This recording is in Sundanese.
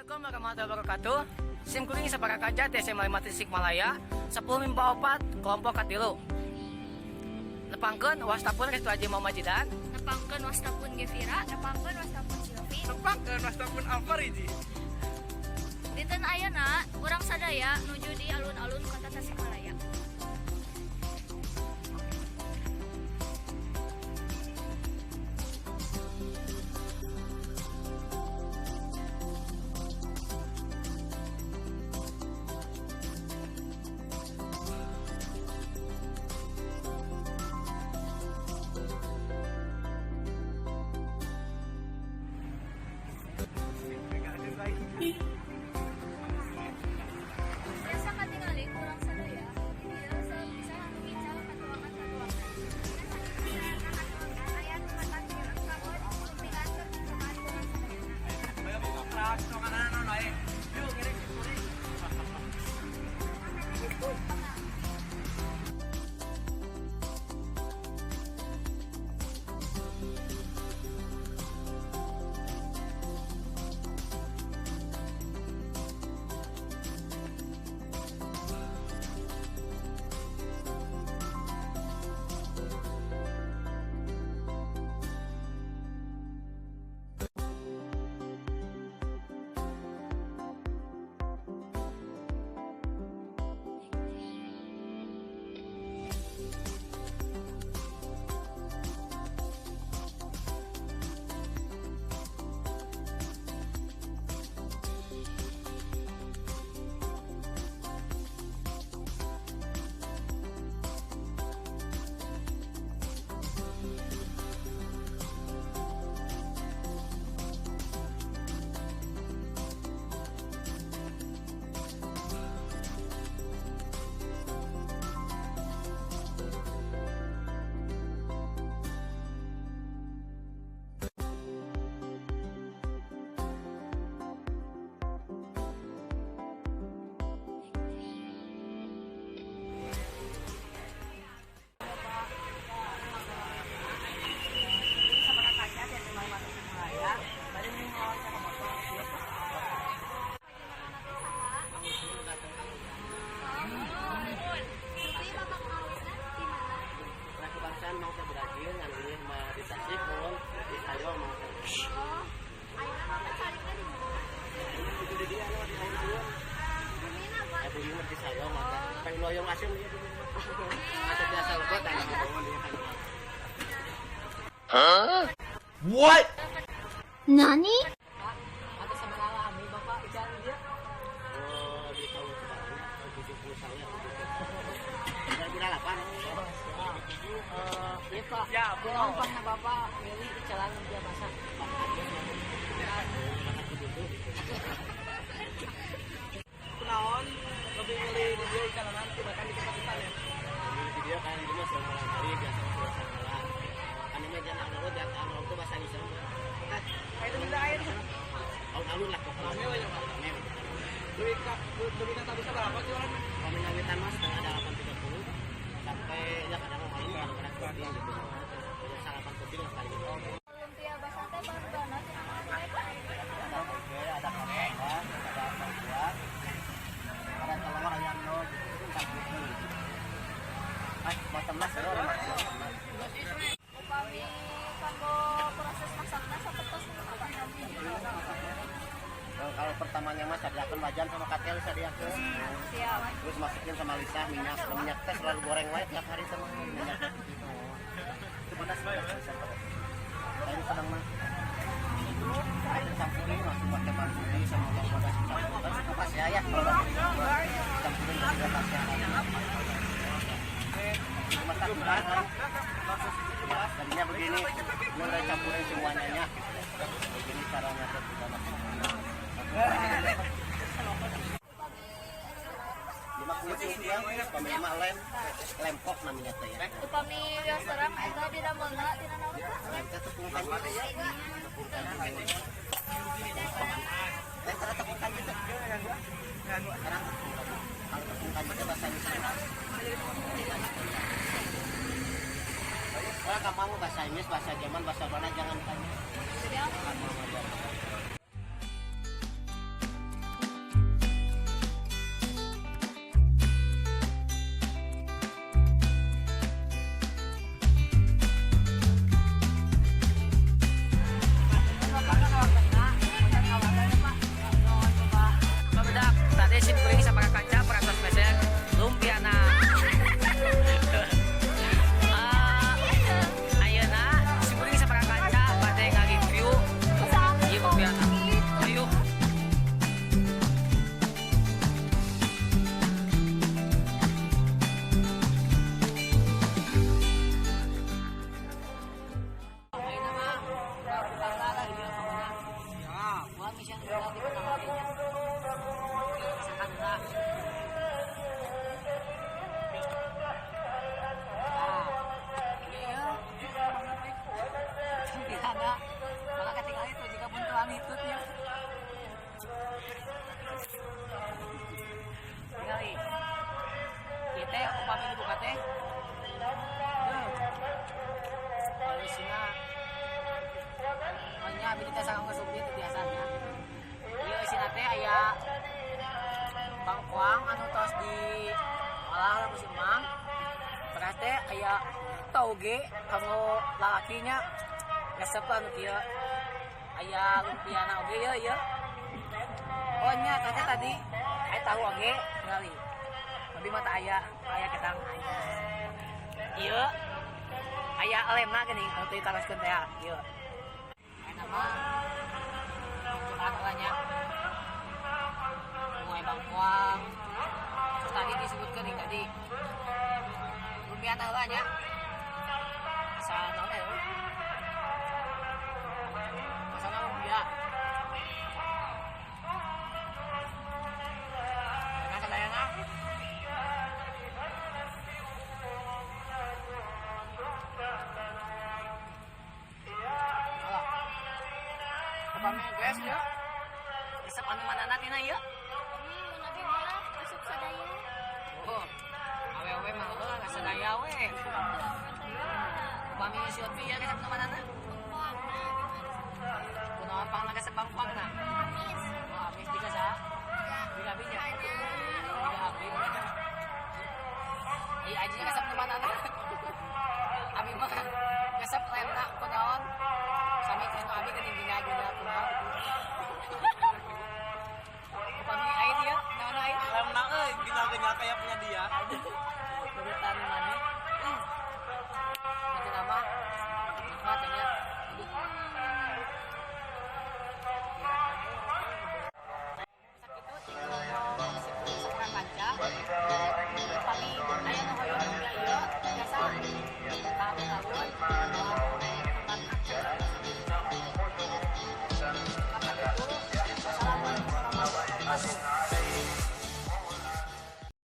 Assalamualaikum warahmatullahi wabarakatuh. Sim kuring sabaraha kaca ti SMA 5 Tasikmalaya, 10 MIPA 4, kelompok katilu. Nepangkeun wasta pun Restu Haji Muhammad Jidan. Nepangkeun wasta pun Gevira, nepangkeun wasta pun Silvi. Nepangkeun wasta pun Alfariji. Dinten ayeuna urang sadaya nuju di alun-alun Kota Tasikmalaya. Biasa katingali urang sadaya di dieu seueur pisan anu ngical ka tuangan-katuangan. Dina katuangan aya nu matak film kanggo pilantur dicobaan ku urang sadayana. Ayo mau kerak, tuangan naon wae. Yuk ngiring si kuring. Sabaraha kaca ti SMA 5 Tasikmalaya. Bade diwawancara Bapak. Supi, Bapak mawisna di mana? Nah, kebangsaan bangsa Brazil yang ini mah di Tasik mohon di Sayo mau. Oh, ayeuna Bapak carikna di mana? Itu di dia di alun-alun. Bumina, Pak. Ibu ini di Sayo mah pengen loyong asin dia di Ada biasa lebet ada mohon dia kan. What? Nani? Atau sabaraha lami Bapak ical di dieu? Oh, di tahun sekarang 70 saya. Kira-kira 8. Iya Pak. Ya, Kunaon pangna Bapak milih icalan lumpia basah? Kunaon lebih milih di dieu icalanan tibatan di tempat sana? Di dia kan di mah malam hari biasa sudah sekolah. Kan ini jangan alun jangan alun itu bahasa Indonesia. Kayak itu air. Alun-alun lah pokoknya. Rame we, Pak. Rame. Lebih ka lebih ka bisa berapa sih orang? Kami ngawitan mas 7:30 sampai ya kadang malam kadang-kadang kopi gitu. Ya sarapan kopi lah sekali gitu. Lumpia basah teh bahan-bahanna tina naon wae, Pak? Ada toge, ada kacang, ada bawang, ada telur ayam no gitu. Itu campurin gitu. Ah, macam mas ya orang macam. Upami kanggo proses masakna sapertos kumaha, Pak? Kalau pertamanya mas sadiakan wajan sama katel sadiakan. Siap. Terus masukin sama lisa minyak, minyak teh selalu goreng wae tiap hari sama minyak gitu. Itu pedas pedas pedas. Saya senang mah. Saya campurin langsung pakai bawang putih sama bawang pedas campur. Kan suka pas ya ya kalau campurin juga pas ya. Itu masak kan. Jadinya begini, ini udah campurin semuanya nya. Begini caranya tuh kita masak. 50 ya, pami lem, lempok namanya teh ya. Upami wios terang eta didamelna tina naon, Pak? Lem teh tepung kanji teh ya. Tepung kanji. Lem teh tepung kanji teh. Sekarang kalau tepung kanji teh bahasa Inggris. Kalau kamu bahasa Inggris, bahasa Jerman, bahasa mana jangan tanya. Siap. Kamu aja. abi teh sangat ngesupin teu biasanya. Ieu isina teh aya bangkoang anu tos di olah ku si Emang. Beras teh aya tauge kanggo lalakinya resep anu kieu. Aya lumpiana oge ieu ieu. Oh nya tadi tadi aya tahu oge ngali. Abi mah teu aya, aya ketang. Ieu aya lemna geuning anu teu ditaroskeun teh ieu. Aya mah coklat nya. Mulai bangkoang. Terus tadi disebutkeun nih tadi. Lumpia heula nya. Asa naon teh? Asana lumpia. Enak sadayana. Alah. Upami guys ya. Resep anu manana tina ieu? Mun abi mah asup sadaya. Oh. Awewe mah heueuh sadaya we. Upami si Lutfi ya resep anu manana? Bangkoangna Kunaon pangna resep bangkoangna? amis. Oh, amis tiga sa. Tiga abinya. Tiga abi. Iya ajinya resep anu manana? Abi mah resep lemna kunaon? Sami kos nu abi geuning gina-gina kunaon gitu. Upami aya dia, naon aya? Lemna euy, gina-gina kayak punya dia. Bebetan maneh. Itu nama nikmat ya.